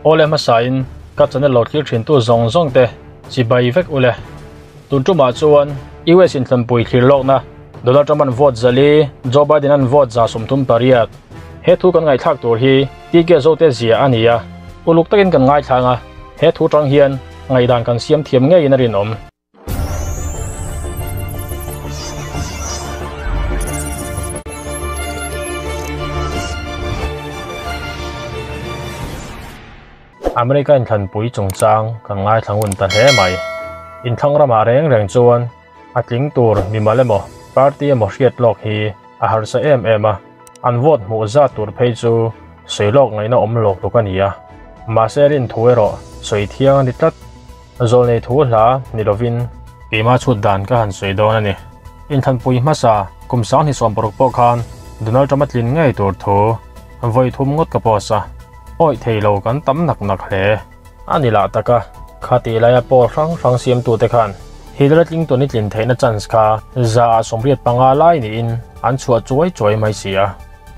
Awle hmasain ka channel lo thlir thin tu zawng zawng te chibai vek ule. Tun tumah chuan US inthlanpui thlir lawkna Donald Trump an vote 400, Joe Biden an vote 138. He thu kan ngaihthlak tur hi TK Zote zia a ni a, uluk takin kan ngaithla anga he thu tang hian ngaihdan kan siam thiam ngeiin a rinawm. America inthlanpui chungchang kan ngaithla ngun ta hle mai. Inthlang ramah reng reng chuan a tling tur mimal emaw party emaw hriat lawk hi a harsa em em a, an vote hmuh zat tur phei chu sawi lawk ngaihna awm lawk tuk a ni a. Mahse rin thu erawh sawi thiang a ni tlat. Zawlnei thu hla ni lovin keimah chhut dan ka han sawi dawn a ni. Inthlanpui hmasa kum 2016 pawh khan Donald Trump a tlin ngei tur thu vawi thum ngawt ka post a, awih thei lo kan tam nak nak hle. A ni lah taka khati laia poll hrang hrang siamtute khan Hillary Clinton i tlin theihna chance kha 85% lai niin an chhuah chuai chuai mai si a.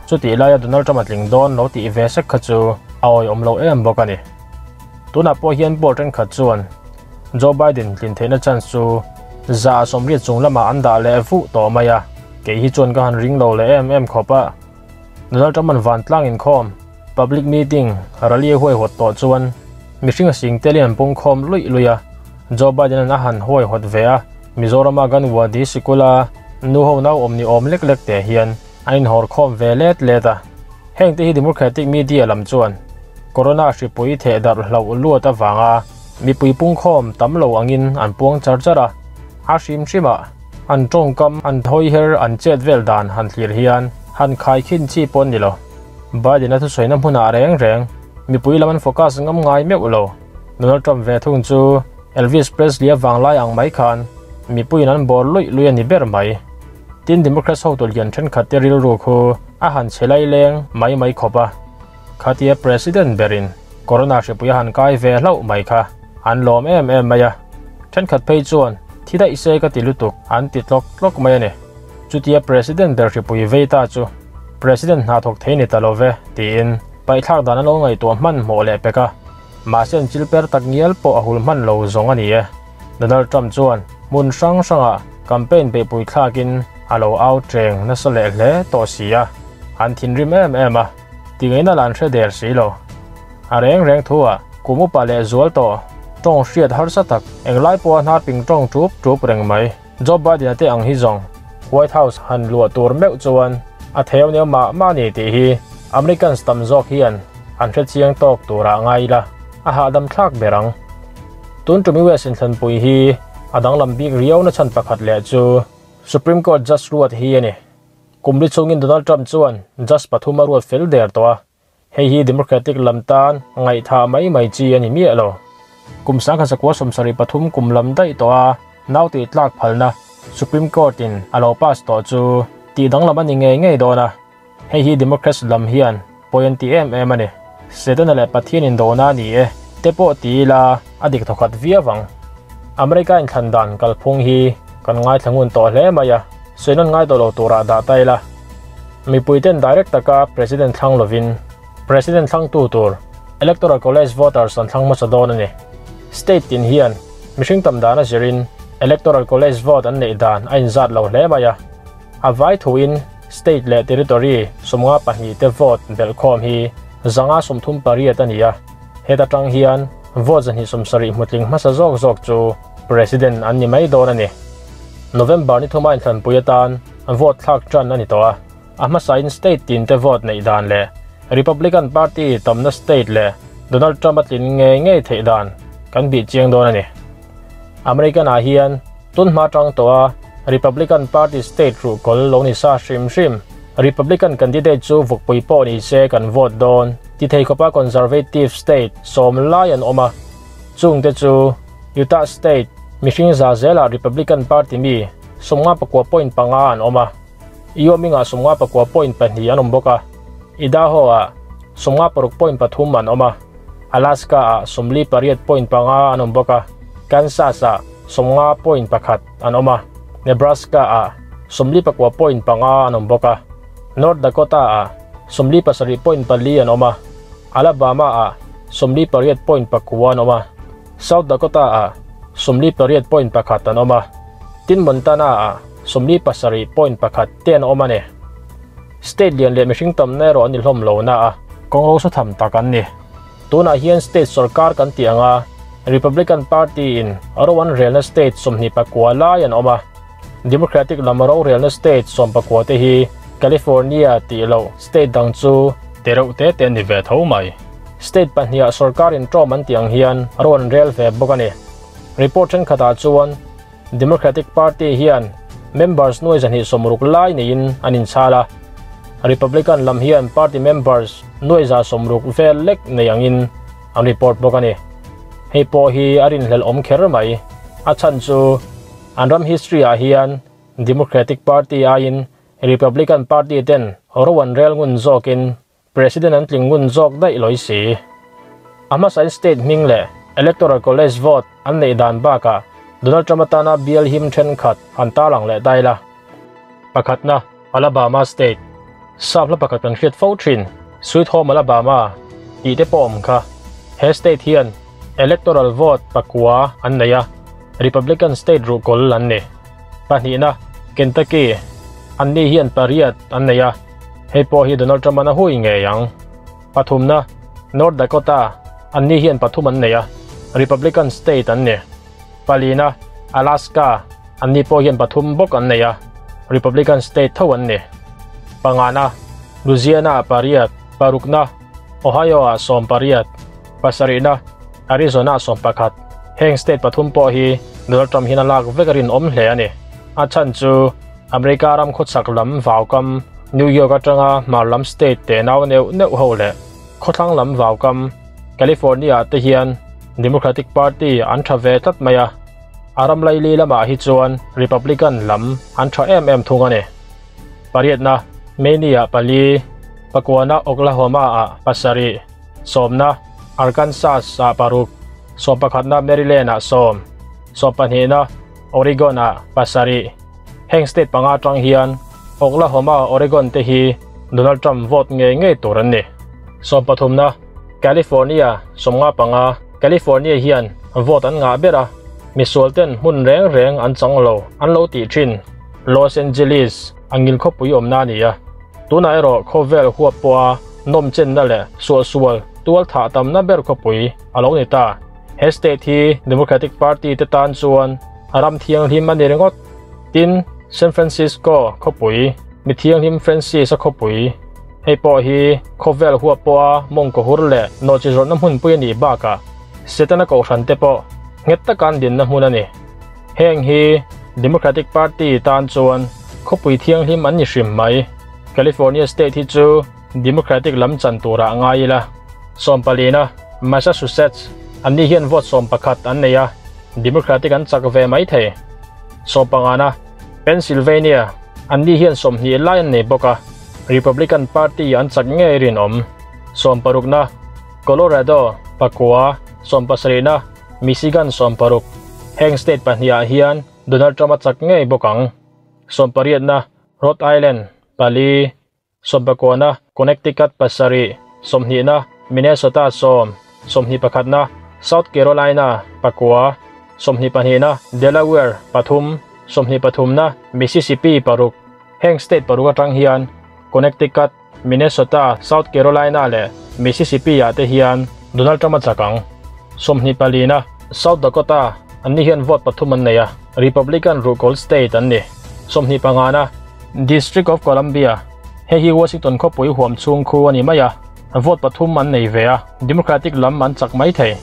Chutih laia Donald Trump a tling dawn lo tih ve sek kha chu a awihawm lo em bawk a ni. Tunah pawh hian poll thenkhat chuan Joe Biden tlin theihna chance chu 80% chung lamah an dah leh vuh tawh mai a, kei hi chuan ka han ring lo leh em em khawp a. Donald Trump an vantlang inkhawm, public meeting, rally a huaihawt tawh chuan mihring a sing telin an pung khawm luih luih a, Joe Biden an a han huaihawt ve a, Mizorama Ganwadi sikula nu ho nau awm ni awm lek lek te hian an inhawr khawm ve let let a. Heng te hi Democratic media lam chuan Corona hripui theh darh hlauh luat avanga mipui pung khawm tam lo angin an puang char char a, a hrim hrimah an tawngkam an thawi her an chet vel dan han thlir hian han khai khin chi pawh ni lo. Biden a thusawina hmunah reng reng mipui lam an focus ngam ngai meuh lo. Donald Trump ve thung chu Elvis Presley a vanglai ang mai khan mipuiin an bawr luih luih a ni ber mai. Tin Democrats ho tulian thenkhat te rilru khu a han che lai leng mai mai khawp a. Khatia President berin Corona hripui a han kai ve hlauh mai kha an lawm em em mai a. Thenkhat phei chuan thi daih se ka ti lutuk an ti tlawk tlawk mai a ni. Chutia President ber hripui vei ta chu President hna thawk thei ni ta lo ve tiin paihthlak dan an lo ngaihtuah hman hmawh leh pek a. Mahse an chil per tak ngial pawh a hul hman lo zawng a ni e. Donald Trump chuan hmun hrang hrangah campaign beihpui thlakin a lo au cheng nasa leh hle tawh si a, an thinrim em em a, tingeina lah an hre der si lo. A reng reng thu ah kum upa leh zual tawh tawng hriat harsa tak englai pawha hnar ping tawng tup tup reng mai. Joe Biden a te ang hi zawng White House han luah tur meuh chuan a theu neu mah mah ni tih hi Americans tam zawk hian an hre chiang tawk turah ngai ila a hahdam thlak ber ang. Tun tum US inthlanpui hi a danglam bik riau na chhan pakhat leh chu Supreme Court Judge ruat hi a ni. Kum li chungin Donald Trump chuan Judge pathum a ruat fel der tawh a, hei hi Democratic lam tan ngaihtha mai mai chi a ni miah lo. Kum 1973 kum lam daih tawh a nau tih tlak phalna Supreme Court in a lo pass tawh chu tih danglam a ni ngei ngei dawn a, hei hi Democrats lam hian pawi an ti em em a ni. Setana leh Pathian indona a ni e te pawh ti ila a dik thawkhat viau ang. America inthlan dan kalphung hi kan ngaithla ngun tawh hle mai a, sawinan ngai tawh lo turah dah ta ila. Mipui ten direct taka President thlang lovin President thlangtu tur Electoral College voters an thlang hmasa dawn a ni. State tin hian mihring tam dan a zirin Electoral College vote an neih dan a inzat lo hle mai a. A vai thuin state leh territory 52 te vote belhkhawm hi 538 a ni a. Heta tang hian vote 270 hmutling hmasa zawk zawk chu President an ni mai dawn a ni. November ni thuma inthlanpui atan vote thlak tan a ni tawh a. A hmasain state tin te vote neih dan leh Republican Party tamna state leh Donald Trump a tlin ngei ngei theih dan kan bih chiang dawn a ni. American ah hian tun hma tang tawh a Republican Party state ruh kawl lo ni sa hrim hrim Republican candidate chu vukpui pawh ni se kan vote dawn ti thei khawpa conservative state sawm lai an awm a. Chung te chu Utah state mihring za zela Republican Party mi 59.5 an awm a. Wyoming ah 59.2 an awm bawk a. Idaho ah 56.3 an awm a. Alaska ah 48.5 an awm bawk a. Kansas ah 50.1 an awm a. Nebraska ah 49.5 an awm bawk a. North Dakota ah 47.4 an awm a. Alabama ah 48.9 an awm a, South Dakota-ah 48.1 an awm a, tin Montana-ah 47.1 te an awm a ni. State lian leh mihring tamna erawh an ni hlawm lo na a, kawng rosa tham tak an ni. Tunah hian state sorkar kan tih anga Republican Party-in ro an relna state 29 lai an awm a, Democratic lam rorelna state 19 te hi California tih loh state dang chu te reuh te te an ni ve tho mai. State pahniha sorkarin ṭawm an tih ang hian ro an rel ve bawk a ni. Report thenkhatah chuan Democratic Party hian members nuai zahnih sawmruk lai neiin an inchhal a, Republican lam hian party members nuai za sawmruk vel lek nei angin an report bawk a ni. Hei pawh hi a rinhlelh awm kher mai. A chhan chu an ram history ah hian Democratic Party aiin Republican Party ten ro an rel ngun zawkin President an tling ngun zawk daih lawi si. A hmasain state hming leh Electoral College vote an neih dan bakah Donald Trump atana bial him thenkhat han tarlang leh daih la. Pakhatna, Alabama State. Sap hla pakhat kan hriat fo thin, Sweet Home Alabama tih te pawh awm kha. He state hian Electoral vote pakua an nei a, Republican state ruhkawl an ni. Pahnihna, Kentucky. Anni hian pariat an nei a, hei pawh hi Donald Trump-a'n a hui ngei ang. Pathumna, North Dakota. Anni hian pathum an nei a, Republican state an ni. Palina, Alaska. Anni pawh hian pathum bawk an nei a, Republican state tho an ni. Pangana, Louisiana-ah pariat, parukna, Ohio-ah 18, pasarihna, Arizona-ah 11. Heng state pathum pawh hi Donald Trump hian a lak vek a rinawm hle a ni. A chhan chu America ram khawchhak lam vaukam New York atanga hmar lam state tenau neuh neuh ho leh khawthlang lam vaukam California-ah te hian Democratic Party an tha ve tlat mai a. A ram laili lamah hi chuan Republican lam an tha em em thung a ni. Pariatna, Maine-ah pali, pakuana Oklahoma-ah pasarih, sawmna Arkansas-ah paruk, sawmpakhatna Maryland-ah sawm, sawmpahnihna Oregon-ah pasarih. Heng state panga atang hian Oklahoma, Oregon te hi Donald Trump vote ngei ngei tur an ni. Sawmpathumna, California, 55, California hian vote an ngah ber a, misual ten hmun reng reng an chang lo an lo tih thin. Los Angeles a ngil khawpui awmna a ni a, tunah erawh khawvel huap pawha nawm chenna leh suahsual tual thah tamna ber khawpui a lo ni ta. He state hi Democratic Party te tan chuan a ram thianghlim a ni ringawt. Tin, San Francisco khawpui, mi thianghlim Francis-a khawpui, hei pawh hi khawvel huap pawha mawngkaw hur leh nawhchi zawrhna hmunpui a nih bakah Setana kohhran te pawh nghet taka an dinna hmun a ni. Heng hi Democratic Party tan chuan khawpui thianghlim an ni hrim mai. California state hi chu Democratic lam chan turah ngai ila. Sawmpalina, Massachusetts, anni hian vote 11 an nei a, Democratic an chak ve mai thei. Sawmpangana, Pennsylvania, anni hian 20 lai an nei bawk a, Republican Party an chak ngei rinawm. Sawmparukna, Colorado, pakua, sawmpasarihna, Michigan 16. Heng state pahnihah hian Donald Trump a chak ngei bawk ang. Sawmpariatna, Rhode Island, pali, sawmpakuana, Connecticut pasarih, 20na, Minnesota 10, 21na, South Carolina pakua, 22na, Delaware pathum, 23na, Mississippi paruk. Heng state paruk atang hian Connecticut, Minnesota, South Carolina leh Mississippi-ah te hian Donald Trump a chak ang. 24na, South Dakota, anni hian vote pathum an nei a, Republican ruhkawl state an ni. 25na, District of Columbia, hei hi Washington khawpui huam chhung khu a ni mai a, vote pathum an nei ve a, Democratic lam an chak mai thei.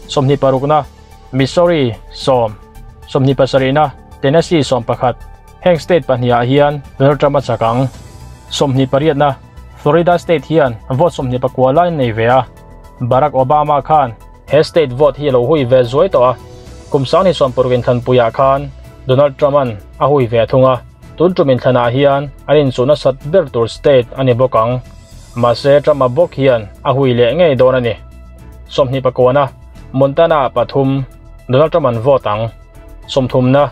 26na, Missouri, 10, 27na, Tennessee 11, heng state pahnihah hian Donald Trump a chak ang. 28na, Florida state hian vote 29 lai an nei ve a, Barack Obama khan he state vote hi a lo hui ve zuai tawh a, kum sang ni 60 inthlanpuiah khan Donald Trump-a'n a hui ve thung a, tun tum inthlanah hian an inchuhna sat ber tur state a ni bawk ang. Mahse Trump-a bawk hian a hui leh ngei dawn a ni. 29na, Montana pathum, Donald Trump-a'n vote ang. 30na,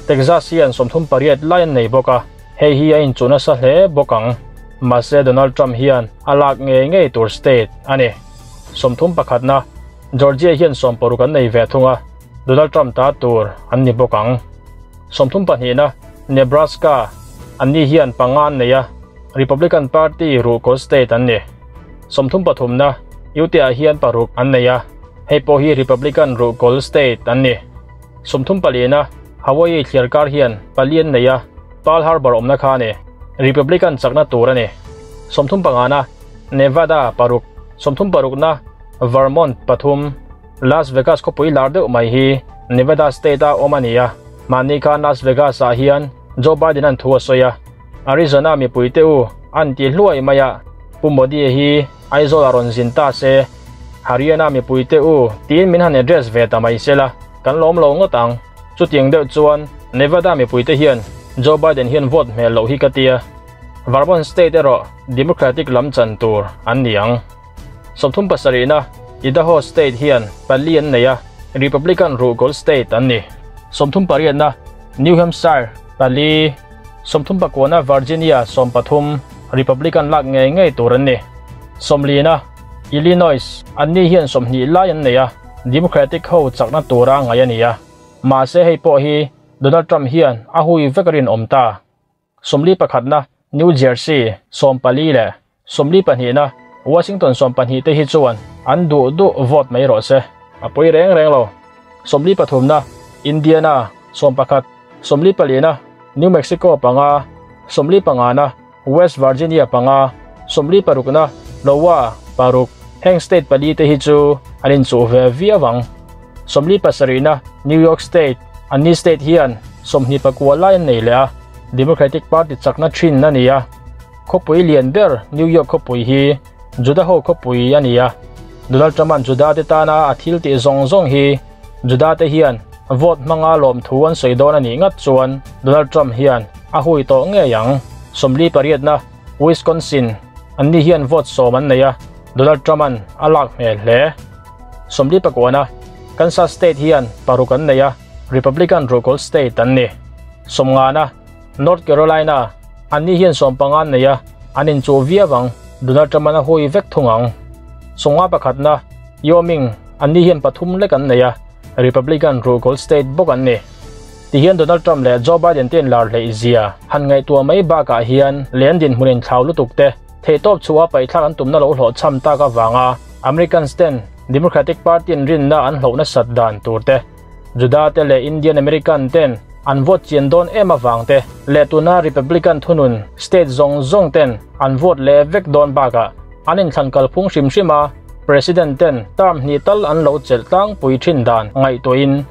Texas hian 38 lai an nei bawk a, hei hi a inchuhna sa hle bawk ang. Mahse Donald Trump hian a lak ngei ngei tur state a ni. 31 na Georgia hian 16 an nei ve thunga Donald Trump ta tur an ni bawk ang. 32 na Nebraska an ni hian 5 an nei a Republican Party ruhkawl state an ni. 33 na Utah hian 6 an nei a hei pawh hi Republican ruhkawl state an ni. 34 na Hawaii thliarkar hian 4 an nei a Pearl Harbor awmna kha ni Republican chakna tur ani. 35 na Nevada 6 36 na Vermont 3 Las Vegas khawpui lar deuh mai hi Nevada state a awm ani a mahni khan Las Vegas ah hian Joe Biden an thu a sawi a Arizona mipui te u an ti hluai mai a Pu Modi hi Aizawl a rawn zin ta se Haryana mipui te u tiin min han address ve ta mai sela kan lawm lo ngawt ang chutiang deuh chuan Nevada mipui te hian Joe Biden hian vote hmel loh hi ka tia Vermont state erawh Democratic lam chan tur an ni ang. 37 na Idaho state hian 4 an nei a Republican ruhkawl state an ni. 38 na New Hampshire 4 39 na Virginia 13 Republican lak ngei ngei tur an ni. 40 na Illinois an ni hian 20 lai an nei a Democratic ho chakna tura ngai ani a mahse hei pawh hi Donald Trump hian a hui vek rin awm ta. 41 na New Jersey 14 le 22 na Washington 12 te hi chuan an du du vote mai rawh se a pui reng reng lo. 33 na Indiana 11 24 na New Mexico 5 35 na West Virginia 5 36 na Iowa 6 heng state pali te hi chu an in chu ve viawang. 37 na New York State an ni state hian 29 lai an nei le a Democratic Party chakna thin na ni a khawpui lian ber New York khawpui hi Judah ho khawpui ani a Donald Trump an Judah te tana a thil ti zawng zawng hi Judah te hian vote hmanga lawm thu an sawi dawn ani ngat chuan Donald Trump hian a hui tawh ngei ang. 48 na Wisconsin an ni hian vote 10 an nei a Donald Trump an a lak hmel hle. 49 na Kansas state hian 6 an nei a Republican ruhkawl state an ni. 50 na North Carolina an ni hian 15 an nei a an in chu viawang Donald Trump an a hui vek thung ang. 51 na Wyoming an ni hian 3 lek an nei a Republican ruhkawl state bawk an ni. Ti hian Donald Trump leh Joe Biden ten lar hlei zia han ngai tua mai bakah hian len din hmunin thlau lutuk te theitawp chua paithlak an tumna lo hlawh cham tak awanga Americans ten Democratic Party in rinna an hlawhna sat dan tur te Judah te leh Indian American ten an vote chian dawn em awang te leh tuna Republican thunun state zawng zawng ten an vote leh vek dawn bakah an inthlan kalphung hrim hrima President ten term hnih tal an lo chelh tlang pui thin dan ngaihtuahin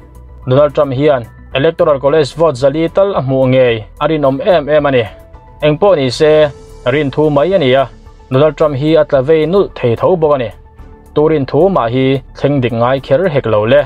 Donald Trump hian Electoral College vote zali tal a hmuh ngei a rinawm em em ani. Engpawh ni se rin thu mai ani a Donald Trump hi a tla vei nulh thei tho bawk ani. Turin thu mah hi thleng dik ngai kher hek lo le.